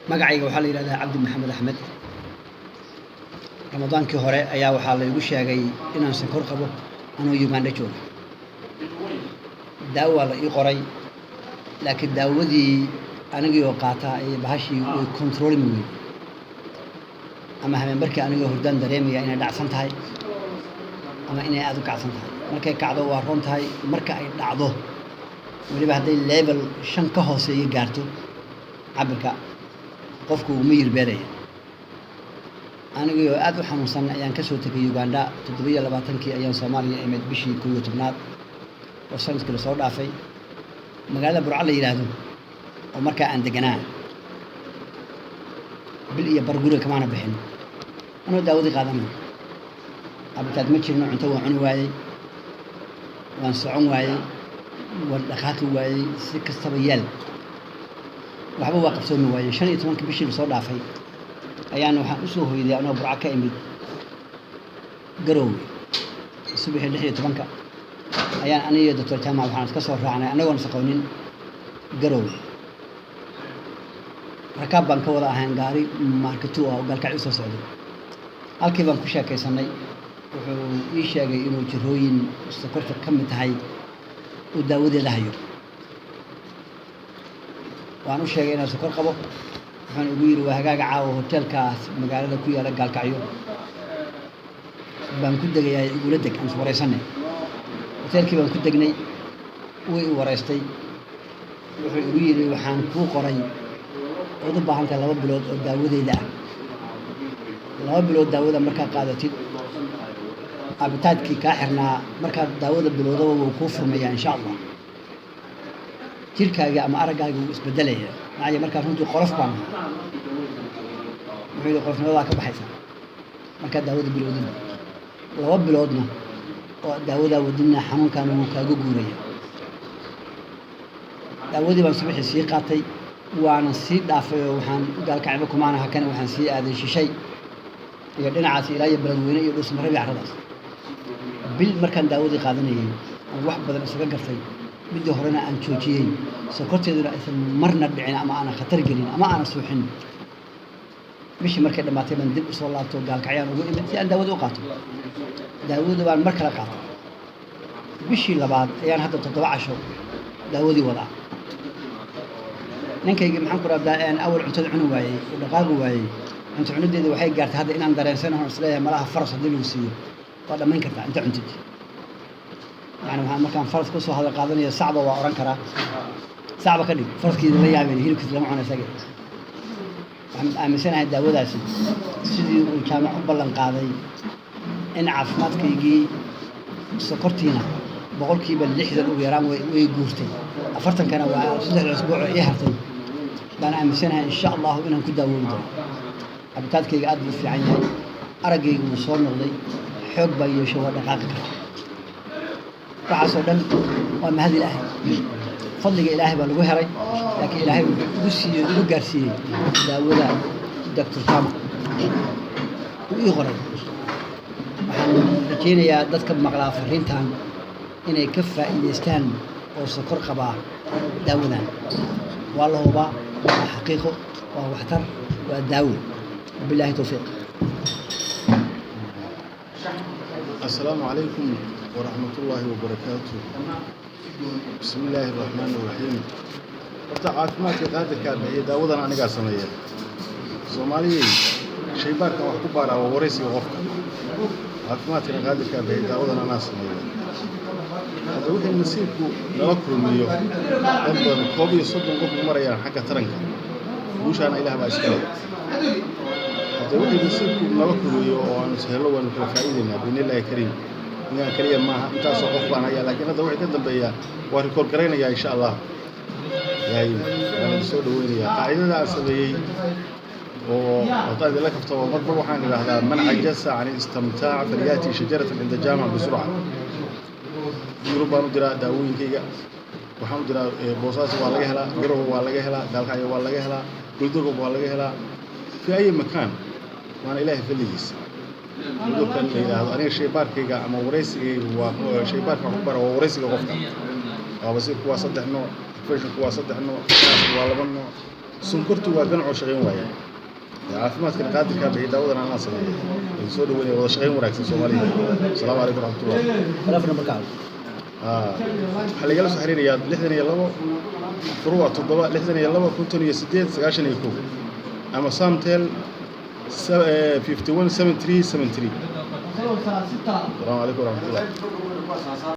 Magacayga waxaa la yidhahdaa Cabdi Maxamed Axmed. Ramadaankii hore ayaa waxaa laygu sheegay inaan sonkor qabo anoo Uganda jooga. Daawaa la ii qoray, laakiin daawadii anigii oo qaataa ee bahashii way controlmi weyn ama habeenbarkii anigoo hurdaan dareemaya inay dhacsan tahay ama inay aada u kacsan tahay. Markay kacdo waa ron tahay. Marka ay dhacdo, weliba hadday level 5 ka hooseeyo gaarto cabirka, qofku wuu miyir beelaya. Anigii oo aada u xanuunsan ayaan kasoo tegay Uganda. 27-kii ayaan Soomaaliya imid, bishii 11aad oo sanadkii lasoo dhaafay, magaalada Burco la yidhaahdo oo markaa aan deganaa. Bil iyo bar guriga kamaana bixin anoo daawadii qaadanayo. Appetite ma jirno, cunto waan cuni waayey, waan socon waayey, waan dhaqaaqi waayey, si kastaba yaal, waxba waa qabsoomi waayey. 15-kii bishii lasoo dhaafay ayaan waxaan usoo hoyday anoo Burco ka imid Garoowe. Subaxii 16-ka ayaan aniyo Doctor Jaamac waxaan iska soo raacnay, annagoon isaqoonin, Garoowe. Rakaab baan ka wada ahayn gaari Mark II ah oo Gaalkacyo usoo socday. Halkii baan ku sheekaysanay. Wuxuu ii sheegay inuu jirooyin sokorta ka mid tahay uu daawadeeda hayo. Waan u sheegay inaan sokor qabo. Wuxuuna igu yidhi, "Waa hagaaga, caawa hoteelkaas magaalada ku yaala Gaalkacyo baan ku degayaa, igula deg, aan is waraysanay." Hoteelkii baan ku degnay. Wuu i waraystay. Wuxuu igu yidhi, "Waxaan kuu qoray ood u baahan tahay 2 bilood oo daawadeyda ah. 2 bilood daawada markaa qaadatid, appetite-kii kaa xirnaa markaad daawada bilowdaba wuu kuu furmayaa, insha Allah. Jirkaaga ama araggaaga wuu isbedelaya." Macaya markaa runtii qolof baan ahaa. Wuxuu yidhi, "Qolofnimadaa ka baxaysa markaad daawada bilowdid. 2 biloodna oo daawadaa wadidna xanuunkaana wuu kaaga guuraya." Daawadii baan subaxii sii qaatay, waana sii dhaafay oo waxaan Gaalkacba kumaana hakane, waxaan sii aaday Shishay iyo dhinacaas ilaa iyo Beledweyne iyo Dhuusmareb iyo carradaas. Bil markaan daawadii qaadanayay aan wax badan isaga gartay, midii horena aan joojiyey, sokorteeduna aysan marna dhicin ama aanan khatar gelin ama aanan suuxin, bishii markay dhammaatay baan dib usoo laabto, Gaalkacyaan ugu imid si aan daawada u qaato. Daawada baan mar kale qaatay. Bishii labaad ayaan hadda 7 casho daawadii wadaa. Ninkaygii, maxaan ku rahdaa, awal cuntada cuni waayey oo dhaqaaqi waayey, cunto cunideeda waxay gaartay hadda inaan dareensanaho, isleeyahay malaha faras haddii lagu siiyo waa dhammayn kartaa inta cuntid. Yani waxaan markaan faras kusoo hadal qaadanaya, sacba waa oran karaa, sacba ka dhig faraskiida la yaabeen, hilibkiisa lama cuno isaga. Waxaan aaminsanahay daawadaasi sidii uu Jaamac u ballan qaaday in caafimaadkaygii sokortiina 60% ugu yaraan way guurtay, 40-kana waa 3-da usbuuc oo ii hartay baan aaminsanahay, insha Allahu, inaan ku daawoobi doono. Appetite-kayga aad buu u fiican yahay, araggayga wuu soo noqday, xoog baa yeesho, waa dhaqaaqi kara. Waxaasoo dhan waa mahad Ilaahay, fadliga Ilaahay baa lagu helay, laakiin Ilaahay wuxuu igu siiyey, igu gaarsiiyey daawada Doctor Jaamac uu ii qoray. Waxaan rajaynayaa dadka maqlaa fariintan inay ka faa'iidaystaan oo sokor qabaa. Daawadan waa la hubaa, waa xaqiiqo, waa waxtar, waa daawo. Wabilaahi towfiiq. السلام عليكم ورحمة الله وبركاته. بسم الله الرحمن الرحيم. Horta caafimaadka qaadirkaa bixiya, daawadan anigaa sameeya. Soomaaliyey, shaybaarkan wax ku baaraa waa waraysiga qofka. Caafimaadkana qaadirkaa bixiya, daawadan anaa sameeya. Hadda wixii nasiibku nala kulmiyo, dad badan, 31 qof u marayaan xagga taranka, guushaana Ilaah baa iska leh. Hadda wixii nasiibku nala kulmiyo oo aanu is hello, waanu kala faa'iidaynaa biidnillaahi kariim. Ninkaan keliya maaha, intaasoo qof baan hayaa, laakiin hadda wixii ka dambeeya waa record garaynayaa, insha Allah. Yahay waan idin soo dhaweynayaa. Qaacidada aan sameeyey oo haddaan idinla kaftamo, marba waxaan idhaahdaa: من عجز عن الاستمتاع فليأتي شجرة عند jaamac بسرعة. Yurub baan u diraa daawooyinkayga, waxaan u diraa Boosaaso waa laga helaa, Garowe waa laga helaa, Gaalkacyo waa laga helaa, Goldogob waa laga helaa, في أي مكان. Waana Ilaahay fadligiisa. Cudurkan la yidhaahdo, aniga shaybaarkayga ama waraysigayga waa shaybaarka wax ku bara, waa waraysiga qofka. Baabasiirku waa saddex nooc, infectionku waa saddex nooc, waa laba nooc. Sonkortu waa ganacoo shaqayn waaya. Caafimaadkana qaadirkaa bixiya, daawadan anaa sameeya. Idin soo dhaweynaya, wada shaqayn wanaagsan Soomaaliya. Asalaamu calaykum waraxmatullah. Telephone numberkaaga? Waxaa lagala soo xiriirayaa 62 furuwa 7 62 58 91 ama Samtel 51 73 73. Asalaamu calaykum waraxmatullah.